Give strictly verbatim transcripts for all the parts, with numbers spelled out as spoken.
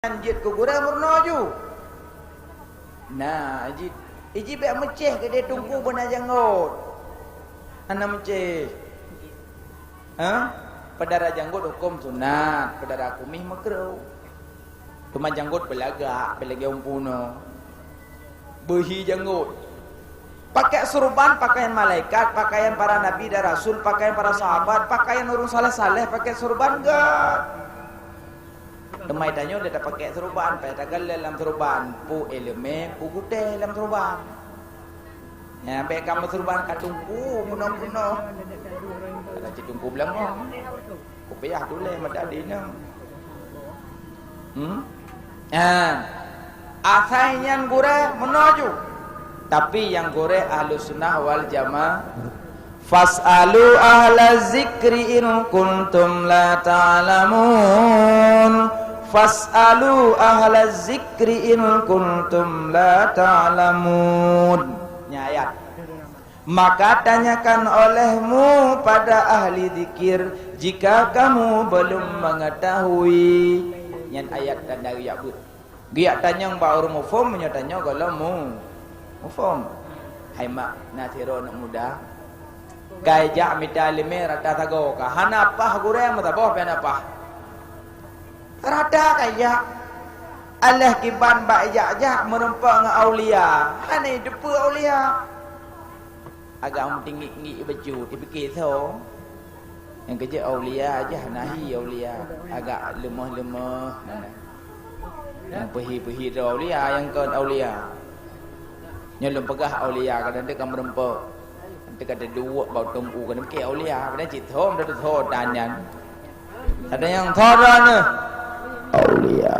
Nyan jeuet keu gurèe meurunoe ju. Nah, iji, iji bèk meucéh keudéh teungku beuna janggot. Hana meucéh. Hah? Peudara janggot hukôm sunat, peudara kuméh meukruh. Teuma janggot beulagak, beulagak umpu nyoe. Beuhi janggot. Pakai surban, pakaian malaikat, pakaian para nabi dan rasul, pakaian para sahabat, pakaian ureueng saleh-saleh, pakai surban, göt. Teuma tanyoe lé tapakai surban, payah tagalak lam surban, peue ileumèe, peue gutèe lam surban. Nyan, bèk ka meusurban ka teungku, meunoe-meunoe. Ka cit teungku beulangong. Kupiah tuléh mata dinoe. Hmm? Ah. Asai nyan gurèe meunoe ju. Tapi nyang gurèe Ahlussunnah wal Jamaah. Fas'alu ahla zikri in kuntum la ta'lamun. Fas'alu ahla zikri in kuntum la ta'lamun. Nyan ayat. Maka tanyakan olehmu pada ahli zikir jika kamu belum mengetahui. Nyan ayat tanda geujak beuet. Geujak tanyong bak ureueng muphom, meunyoe tanyoe gohlom mu-, muphom. Hai mak, na sidroe aneuk muda. Ka ijak mita ileumèe rata sagoe ka. Hana paih gurèe meusaboh pih hana paih. Rata ka ijak. Alah kiban bak ijak-jak meurumpok ngon aulia. Hana jiteupeue aulia. Agak meutinggi-tinggi bacut, dipike soe. Nyang keujeuet aulia jih nahi aulia, agak leumoh-leumoh. Nyang peuhi-peuhi droe aulia, nyang kon aulia. Nyoe lôn peugah aulia, kadang teuka meurumpok. Teuka teuduek bak teungku, kadang pike aulia, kadang cit thom, dah thom dan nyan. Ada nyang thom dah nyoe. Aulia.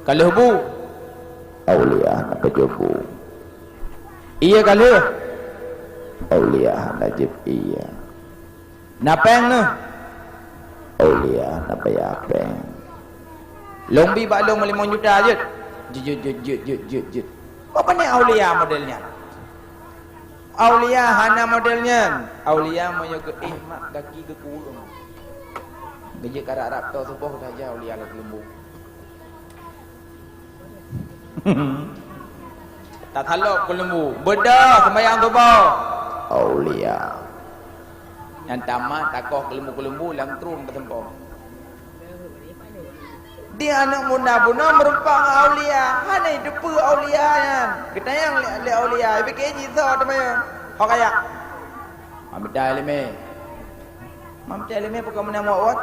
Ka lheueh bu. Aulia hana pajoh bu. Ié ka lheueh. Aulia hana jieb ié. Na péng neuh. Aulia hana baya péng. Lôn bi bak lôn limong juta jeuet. Jeuet, jeuet, jeuet. Peue pané aulia model nyan? Aulia hana model nyan. Aulia meunyoe geuéh mak gaki geukureueng. Geujeuet karab-rab toe suboh saja aulia lôn keuleumbu. Tasalok keuleumbu, beudôh seumayang suboh. Aulia. Nyang tamat takoh keuleumbu-keuleumbu lam trueng teuseumpom. Di aneuk muda bunoe meurumpok ngon aulia, hana jiteupeue aulia nyan. Geutanyong lé, lé aulia, ipike jisoe teuma nyan. Ho kajak. Mamita ileumèe. Mamita ileumèe pakon meunan muwat-wat?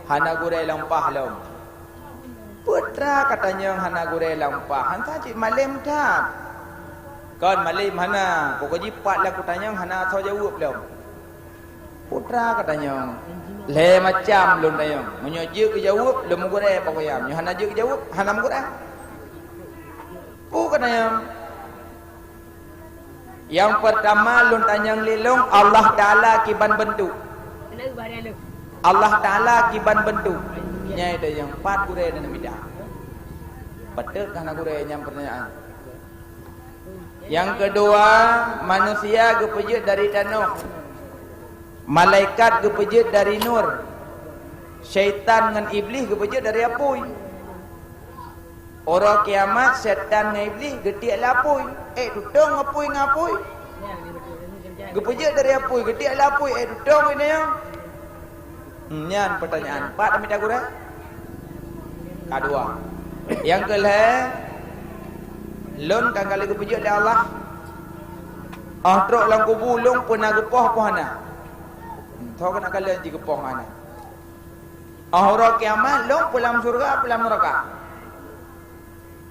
Hana gurèe lam paih lom. Peue teuma katanyong hana gurèe lam paih, han sa cit malém that. Kon malém hana, pokok jih pat lam kutanyong hana asoe jaweueb lom. Peue teuma katanyong, lhèe macam lôn tanyong. Meunyoe jeuet geujaweueb, lôn meugurèe bak kuyam. Nyoe hana jeuet geujaweueb, hana meugurèe. Peue katanyong? Nyang peurtama lôn tanyong lé lôn, Allah Taala kiban beuntuk. Allah Taala kiban beuntuk. Nyan tanyong pat gurèe dan mida. Patôt ka hana gurèe nyang peurtanyaan. Nyang keudua, manusia geupeujeuet dari tanoh. Malaikat geupeujeuet dari nur. Syaitan ngon Iblih geupeujeuet dari apui. Uroe kiamat, setan ngon Iblih geutiek lé apui. Ék tutong apui ngon apui. Geupeujeuet dari apui, geutiek lé apui, ék tutong inoe. Hmm, nyan peutanyaan. Pat mita gurèe? Ka dua. Nyang keulhèe, lôn ka kali geupeujeuet lé Allah. Óh trok lam kubu lôn peuna geupoh poh hana. Hmm, tho keunan ka lôn jigeupoh hana. Óh uroe kiamat lôn peue lam syeuruga, peue lam neuraka.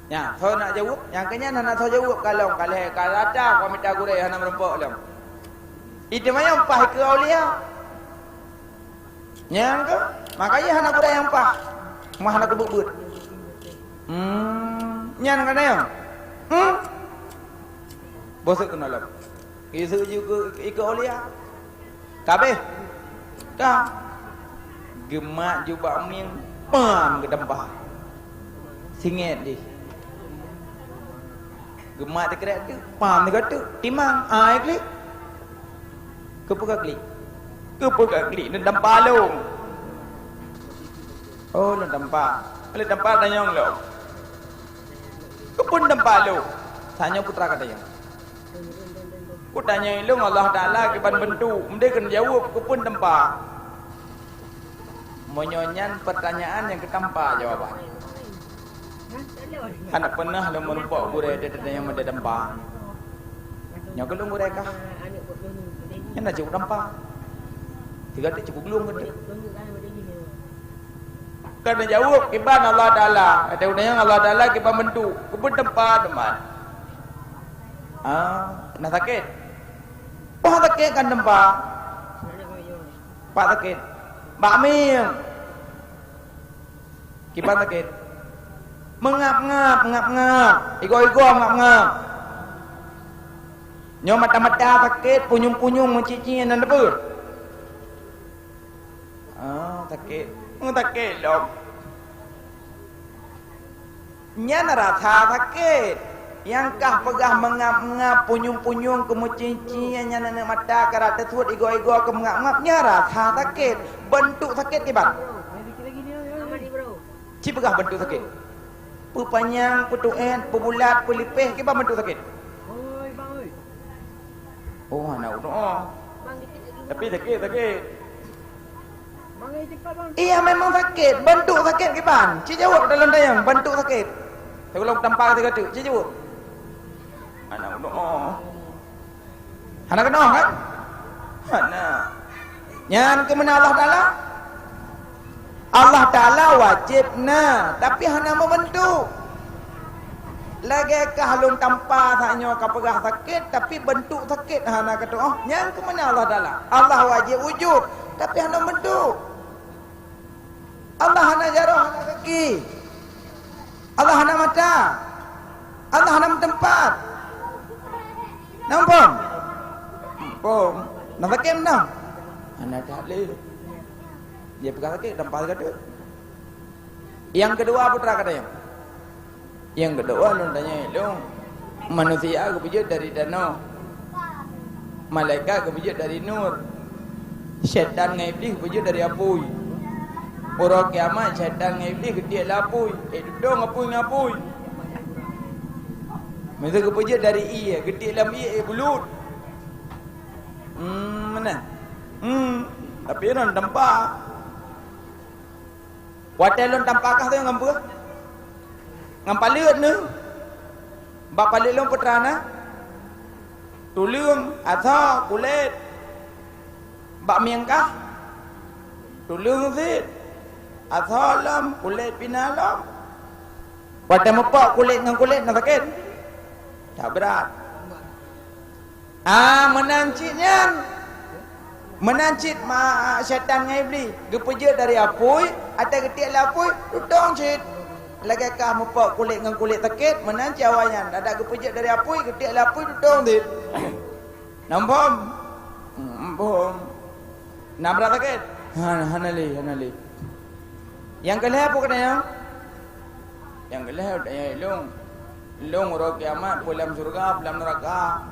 Nyan, soe nak jaweueb? Nyang keunyan hana soe jaweueb ka lôn, ka lhèe, ka rata, ka mita gurèe hana meurumpok lom. Itu manyang paih keu aulia. Nyang keu, makanya hana gurèe nyang paih. Mah hana keubeuet-beuet. Hmm, nyan ka na nyang. Hmm. Bosek keunoe lom. Isu ju keu, ikeu aulia. Kabeh. Ka. Geumat jubak mieng, pam geutampa. Singét deh. Geumat teukrek tu, pam teuka tu, timang, ai klik. Keupeue ka klik? Keupeue ka klik? Neutampa lôn. Oh, neutampa. Lé tampa tanyong lom. Keupeue tampa lom? Tanyoe putra katanyong. Kutanyong ilong Allah Taala kiban bentuk, mendeh keu jaweueb keupeue tampa. Meunyoe nyan pertanyaan nyang keutampa jawaban. Hana peunah lôn meurumpok gurée teuh tanyong meude tampa. Nyoe keuh lôn gurée kah. Nyan na cit tampa. Tiga tu cukôp glung keu tu. Ka neujaweueb kiban Allah Taala. Kata ureueng Allah Taala kiban bentuk. Keupeue tampa teuma. Ah, na sakét. Bah sakét kan tampa. Pat sakét. Bak mieng. Kiban sakét. Meungab-ngab, ngab-ngab. Igoe-igoe meungab-ngab. Nyoe mata-mata sakét, punyueng-punyueng meucici nan leubeh. Ah, sakét. Hmm, sakét lom. Nyan rasa sakét. Nyang kah peugah meungab-ngab, punyueng-punyueng keu meucici, nyan aneuk mata ka rata suet igoe-igoe keu meungab-ngab, nyan rasa sakét. Bentuk sakét kiban. Ci peugah bentuk sakét. Peupanyang, peutuét, peubulat, peulipéh, kiban bentuk sakét. Oh, hana unoe. Tapi sakét, sakét. Iya, memang sakét. Bentuk sakét kiban. Ci jaweueb dalam dayang, bentuk sakét. Teulang tampa sigoe teuk, ci jaweueb. Hana unoe. Hana keunoe kan? Hana. Nyan keuh meunan Allah Taala. Allah Taala wajéb na, tapi hana meubentuk. Lagée kah lôn tampa sak nyoe ka peugah sakét, tapi bentuk sakét hana keutuoh. Nyan keuh meunan Allah Taala. Allah wajéb wujud, tapi hana bentuk. Allah hana jaroe, hana kaki. Allah hana mata. Allah hana meuteumpat. Na muphom? Muphom. Na sakét meunan? Hana that lé. Dia peugah sakét, tampa sakét. Nyang keudua, putra katanyong. Nyang keudua, lôn tanyong ilong, manusia geupeujeuet dari tanoh. Malaikat geupeujeuet dari nur. Syaitan ngon Iblih geupeujeuet dari apui. Uroe kiamat, syaitan ngon Iblih geutiek lam apui. Eh, dudong apui ngon apui. Meusa geupeujeuet dari ié, geutiek lam ié, eh, bulut. Hmm, meunan. Hmm, tapi nyan tampa. Watée lôn tampa kah tu ngon peue? Ngon paleuet neuh. Bak paleuet lôn peue teuma na? Tuleueng, asoe, kulét. Bak mieng kah? Tuleueng cit. Asoe lom, kulét pih na lom. Watée meupok kulét ngon kulét na sakét? That brat. Ah, meunan cit nyan. Meunan cit ma-, syaitan ngon Iblih. Geupeujeuet dari apui, watée geutiek lé apui, tutong cit. Lagée kah meupok kulét ngon kulét sakét, meunan cit awaknyan. Adak geupeujeuet dari apui, geutiek lé apui, tutong cit. Na muphom? Hmm, muphom. Na brat sakét? Ha, hana lé, hana lé. Nyang keu lhée peue katanyong? Nyang keu lhée katanyong ilong. Ilong uroe kiamat, peue lam syeuruga, peue lam neuraka.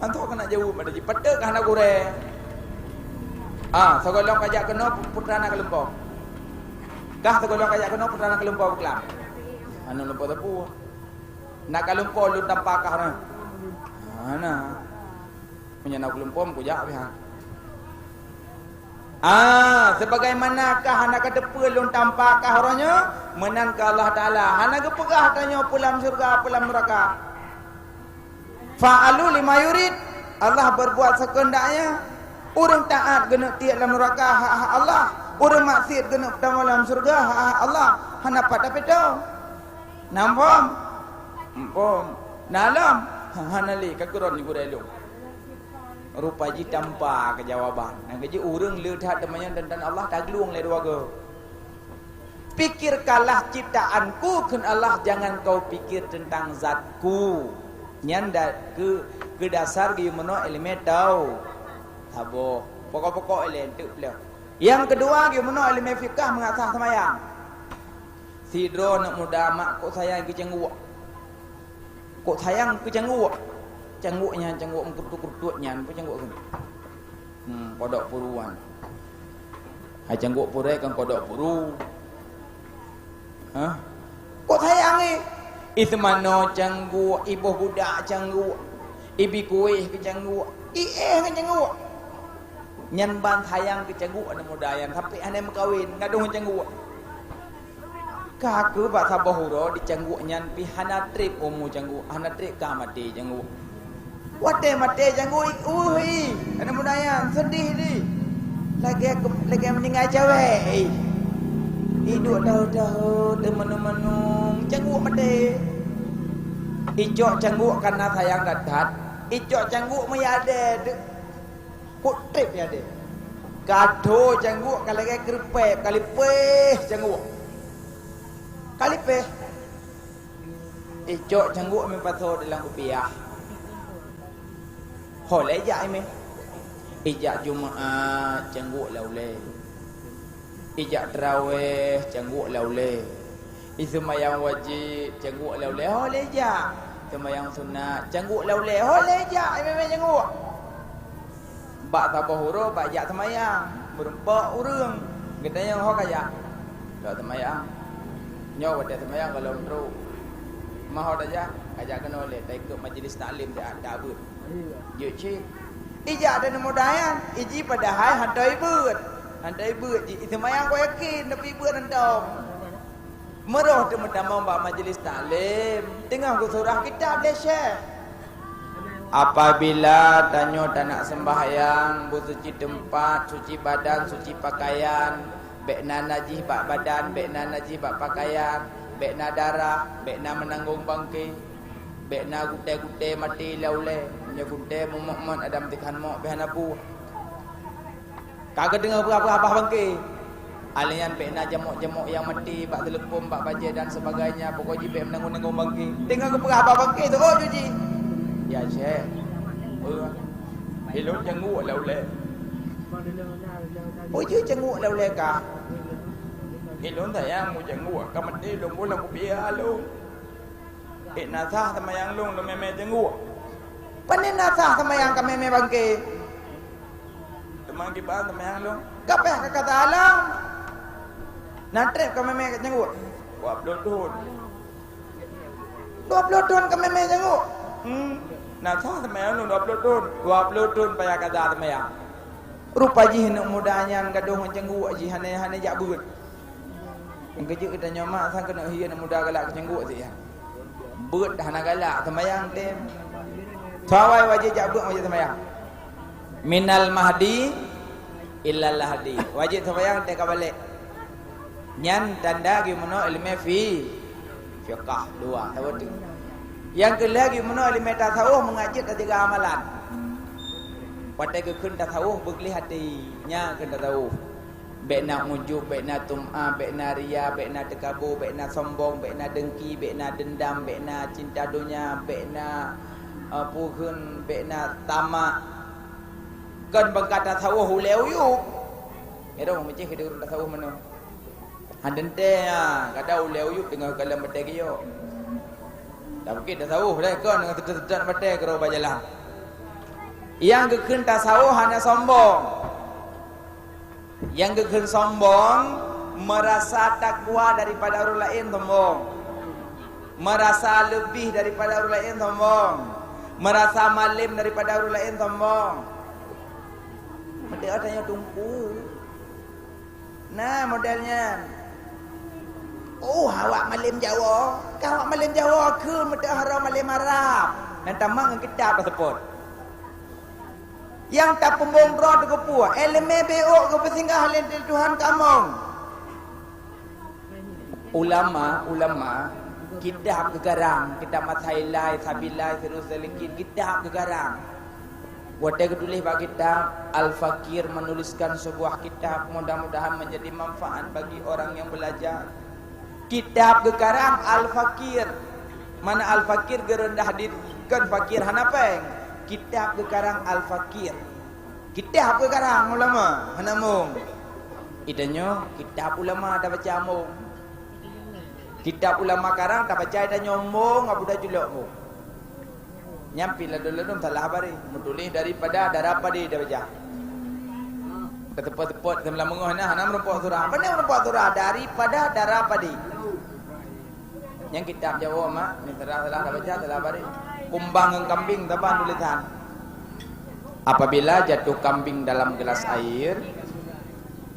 Mantong keuneuk jaweueb pada jih, pateuk ka hana gurée. Ah, sigohlom kajak keunoe, putra na ka lumpoe. Kah sigohlom kajak keunoe, putra na ka lumpoe beuklam. Hana lumpoe teupeu. Na ka lumpoe lôn tampa kah na. Hana. Meunyoe na kulumpoe, kujak pih ha. Ah, sebagaimana kah hana kateupeue lôn tampa kah uroe nyoe, meunan keu Allah Taala hana geupeugah tanyoe peue lam syeuruga, peue lam neuraka. Fa'alu lima yurid, Allah berbuat sekehendaknya. Ureuëng taát geuneuk tiek lam neuraka, hak-hak Allah. Ureuëng maksiet geuneuk tamong lam syeuruga, hak-hak Allah. Hana pat tapeutoe. Na muphom? Muphom. Na lom? Hana lé, ka keuron gurée lôn. Rupa jih tampa keujawaban. Nyang keuh jih ureuëng le that teumanyong teuntang Allah taglueng lé dua goe. Pikirkanlah ciptaan-Ku, kheun Allah, jangan kau pikir tentang zat-Ku. Nyan da-, keu, keu dasar geuyue meunoe iéleumé tau. Saboh. Pokok-pokok ilée teuk pleueh. Nyang keudua geuyue meunoe iéleumé fikah meungasah seumayang. Sidroe aneuk muda mak kok sayang keu cangguek. Kok sayang keu cangguek. Cangguek nyan, cangguek meukeurutut-keurutut nyan, peue cangguek keuh? Hmm, kodok puru nyan. Hai cangguek purée kan kodok puru. Hah? Kok sayang, eh? Iseumanoe cangguek, iboh budak cangguek, ibi kuéh keu cangguek, iéh ngon cangguek. Nyan ban sayang keu cangguek aneuk muda nyan, sampai hana meukawen, gadôh ngon cangguek. Ka keuh bak saboh uroe di cangguek nyan pih hana treb umu cangguek, hana treb ka maté cangguek. Watée maté cangguek, weueh, i, aneuk muda nyan seudeh di. Lagée, lagée meuninggai cewek, i. Iduek tahô-tahô, teumeunung-meunung, cangguek maté. Icok cangguek kana sayang that-that, icok cangguek meuiadée, kok treb iadée. Ka tho cangguek ka lagée keureupée, ka lipéh cangguek. Ka lipéh. Icok cangguek meupasoe dalam kupiah. Ho lé jak imé. Ijak Jumaat cangguek la ulée. Ijak teurawéh cangguek la ulée. Iseumayang wajéb cangguek la ulée. Ho lé jak. Seumayang sunat cangguek la ulée. Ho lé jak imé-imé cangguek. Bak saboh uroe bak jak seumayang, meurumpok ureuëng. Geutanyong, "Ho ka jak?" "Ka seumayang." "Nyoe watée seumayang gohlom trok." "Ma ho tajak?" "Ka jak keunoe lé, taikot majelis taklim siat, tabeuet." Jeuet cit. Ijak dan muda nyan, iji padahai hana ibeuet. Hana ibeuet jih, iseumayang kok yakin, tapi ibeuet hana. Meurôh teumeutamong bak majelis taklim, teungoh geusurah kitab lé syekh. Apabila tanyoe tanak seumbahyang, beusuci teumpat, suci badan, suci pakaian, bék na najih bak badan, bék na najih bak pakaian, bék na darah, bék na meunanggong bangke, bék na gutée-gutée maté la ulée. Meunyoe gutée mumok-mok, Adam tikhan mok, bék hana buet. Ka geudeungoe peugah-peugah babah bangke. Alèh nyan bék na jamok-jamok nyang maté bak teuleupom, bak bajée dan sebagainya, pokok jih bék meunanggong-nanggong bangke. Teungoh geupeugah babah bangke, teuôt ju jih. Ya, Syekh. Ilôn cangguek la ulée. Oh, jih cangguek la ulée kah? Ilôn sayang meucangguek, ka maté lôn bunoe kupiah lôn. Bék na sah seumayang lôn, lôn mémé cangguek. Pane na sah seumayang ka mémé bangke? Teuma kiban seumayang lôn. Ka payah ka kata alam. Na treb ka mémé cangguek? Dua ploh thôn. Dua ploh thôn ka mémé cangguek? Hmm. Na sah seumayang lôn dua ploh thôn? Dua ploh thôn payah ka sah seumayang. Rupa jih aneuk muda nyan gadôh ngon cangguek jih, hana, hana jak beuet. Nyang keujeuet geutanyoe mak sang keuneuk hieng muda galak keu cangguek siat. Beuet hana galak, seumayang tem. Soe awai wajéb jak beuet, wajéb seumayang. Minal mahdi ilal lahdi. Wajéb seumayang teuka balek. Nyan tanda geumeunoe ileumé fi-, fiqah dua, saboh teuk. Nyang keu lhèe geumeunoe ileumé tasawuf, meungaji tajaga amalan. Watèe geukheun tasawuf beugleh até, nyan kheun tasawuf. Bèk na ujub, bèk na tum'a, bèk na ria, bèk na teukabo, bèk na sombong, bèk na dengki, bèk na dendam, bèk na cinta donya, bèk na, eh, peue kheun, bèk na tamak. Kon beungkat tasawuf ulèe uyueb. Nyan dong meucéh keu ureueng tasawuf meunoe. Han teuntèe, ha, kadang ulèe uyueb teungoh kalon batèe geuyok. Tapi tasawuf deh kon deungon seutôt-seutôt batèe keudroe bak jalan. Nyang geukheun tasawuf hana sombong. Nyang geukheun sombong, meurasa takwa daripada ureueng laén sombong. Meurasa leubeh daripada ureueng laén sombong. Meurasa malém daripada ureueng laén sombong. Meuteuk tanyoe teungku. Na model nyan. Oh, awak malém Jawa. Ka awak malém Jawa kheun meuteuk harôh malém Arab. Nyan tamong ngon kitab taseupôt. Nyang tapeumbong droe teugeupue, ileumèe beuôk geupeusinggah lé Tuhan kamoe. Ulama, ulama, kitab geukarang, kitab Masailai, Sabilai, Sirus Salikin, kitab geukarang. Watèe geutuléh bak kitab, Al-Fakir menuliskan sebuah kitab, mudah-mudahan menjadi manfaat bagi orang yang belajar. Kitab geukarang Al-Fakir. Mana Al-Fakir geureundah di, kon fakir hana pèng. Kitab geukarang Al-Fakir. Kitab geukarang ulama hana mong. Itanyoe kitab ulama tabaca mong. Kitab ulama karang tabaca itanyoe mong, Abu Dajulok mong. Nyan pih ladôm-ladôm salah baréh. Meutuléh daripada dara padé tabaca. Taseupôt-seupôt seumalam beungoh na hana meurumpok surah. Pane meurumpok surah? Daripada dara padé. Nyang kitab Jawoe, mak, ni salah-salah tabaca, salah baris. Kumbang ngon kambing saban tulisan. Apabila jatuh kambing dalam gelas air,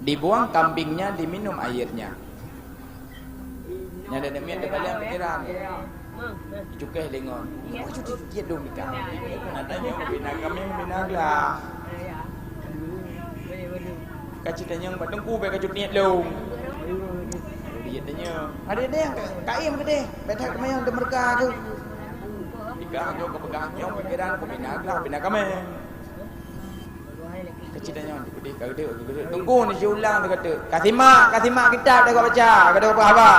dibuang kambingnya, diminum airnya. Nyan deuh miet deuh baleng pikiran. Cukéh lingon. Kok cuti tiet dong nikah? Nak tanyong bina kambing, bina glah. Ka cit tanyong bak teungku, bèk ka cut niet lôn. Dia tanyong. Ada deh, kaim ke deh? Bèk that keumayang di meureuka tu. Tiga nyoe keupeugah nyoe pikiran ku bina glah, bina kambing. Ka cit tanyong, ka geudeuk, ka geudeuk. Teungku ni siulang teuka teuk. Ka simak, ka simak kitab, ka baca, ka peugah haba.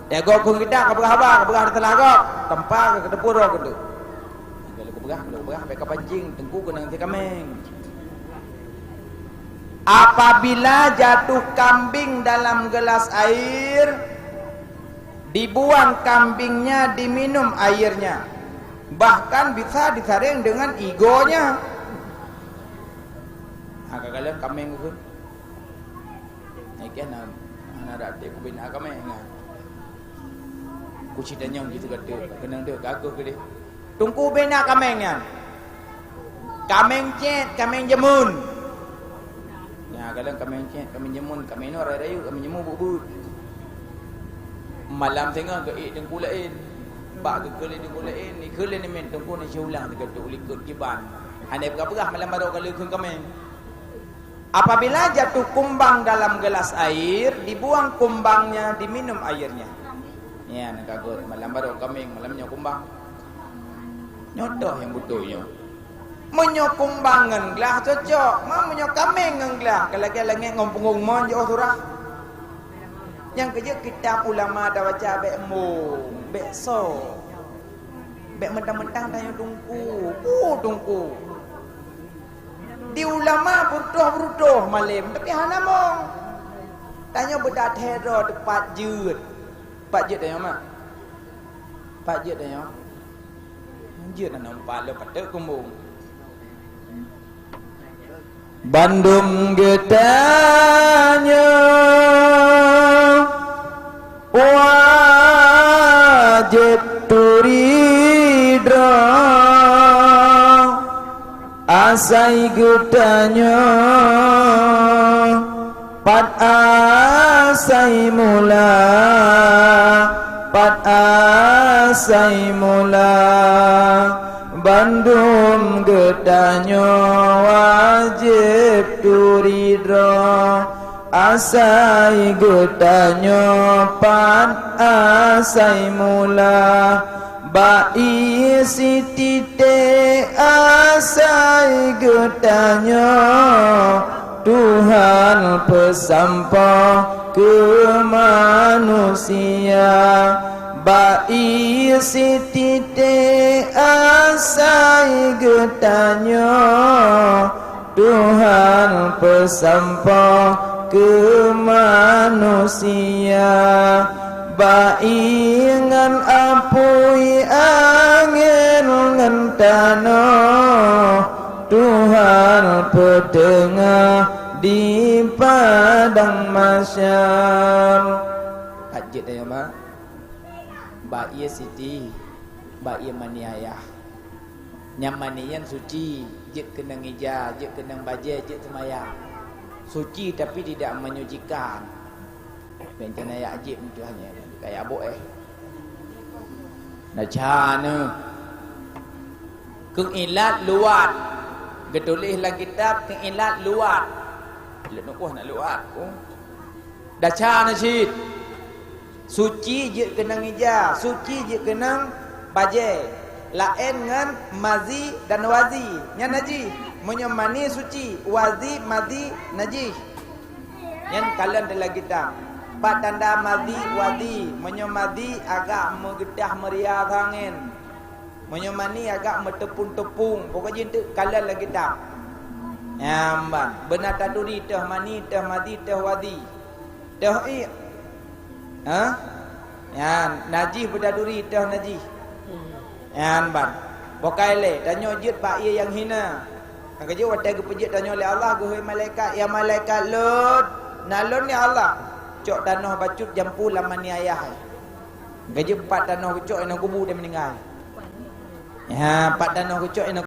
Teungoh keu kitab ka peugah haba, ka peugah teulah gob. Tampa ka teupeu droe keu teuk. Ka lheueh peugah, ka lheueh peugah, bèk ka pancing, teungku keunong si kaméng. Apabila jatuh kambing dalam gelas air, dibuang kambingnya, diminum airnya. Bahkan bisa disaring dengan igonya. Ha, ka kalon kaméng tu. Nyan keuh na, hana rate kubina kaméng nyan. Ku cit tanyong jitu ka teuk, keunong teuk ka akoh keudeh. Teungku bina kaméng nyan. Kaméng cét, kaméng jameun. Nyan, kalon kaméng cét, kaméng jameun, kaméng nyoe rayeuk-rayeuk, kaméng jameun buet-buet. Malam singoh geuék teungku laén. Bak geukheun lé teungku laén, ikheun lé namiet teungku na siulang teuka teuk u likot kiban. Hana peugah-peugah malam barô ka lheueh kheun kaméng. Apabila jatuh kumbang dalam gelas air, dibuang kumbangnya, diminum airnya. Nyan ka göt, malam barô kaméng, malam nyoe kumbang. Nyoe toh nyang beutôi nyoe. Meunyoe kumbang ngon glah cocok, ma meunyoe kaméng ngon glah, ka lagèe langét ngon punggông mon jiôh surah. Nyang keujeuet kitab ulama tabaca bèk mong, bèk soe. Bèk mentang-mentang tanyoe teungku, peue teungku. Di ulama peurutoh-peurutoh malém, tapi hana mong. Tanyoe beudathèe droe teupat jeuet. Pat jeuet tanyoe, mak? Pat jeuet tanyoe? Jeuet na nyoe pat lôn patot kumbông. Bandum geutanyoe wajéb turi droe, asai geutanyoe pat asai mula, pat asai mula. Bandum geutanyoe wajéb turi droe, asai geutanyoe pat asai mula. Bak ié sititék asai geutanyoe Tuhan peusampoe keu manusia. Bak ié sititék asai geutanyoe Tuhan peusampoe keu manusia. Bak ié ngon apui, angén ngon tanoh, Tuhan peuteungoh di padang mahsyar. Pat jeuet tanyoe, mak? Bak ié siti, bak ié mani ayah. Nyang mani nyan suci, jeuet keunong ija, jeuet keunong bajèe, jeuet seumayang. Suci tapi tidak menyucikan. Bencana yak jeuet meutuah nyan, kaya abok eh. Nah, cana. Keuilat luwat. Geutuléh lam kitab keuilat luwat. Lôn nukôh na luwat. Oh. Desya na cit. Suci jeuet keunong ija, suci jeuet keunong bajèe, laén ngon mazi dan wazi, nyan najih. Meunyoe mani suci, wazi, mazi najih. Nyan kalon dalam kitab. Pat tanda mazi, wazi, meunyoe mazi agak meugeutah meuria angén. Meunyoe mani agak meuteupông-teupông, pokok jih teuk kalon lam kitab. Nyan ban, beuna taturi teuh mani, teuh mazi, teuh wazi. Teuh ié. Ha? Nyan, najih beutaturi teuh najih. Nyan ban. Pokai lé, tanyoe jeuet bak ié nyang hina. Nyang keujeuet watèe geupeujeuet tanyoe lé Allah, geuhôi malaikat, "Ya malaikat lôn, na lôn ya Allah, cok tanoh bacut jampu lam mani ayah." Gaji pat tanoh geucok inoe kubu dia meninggal. Ya, pat tanoh geucok inoe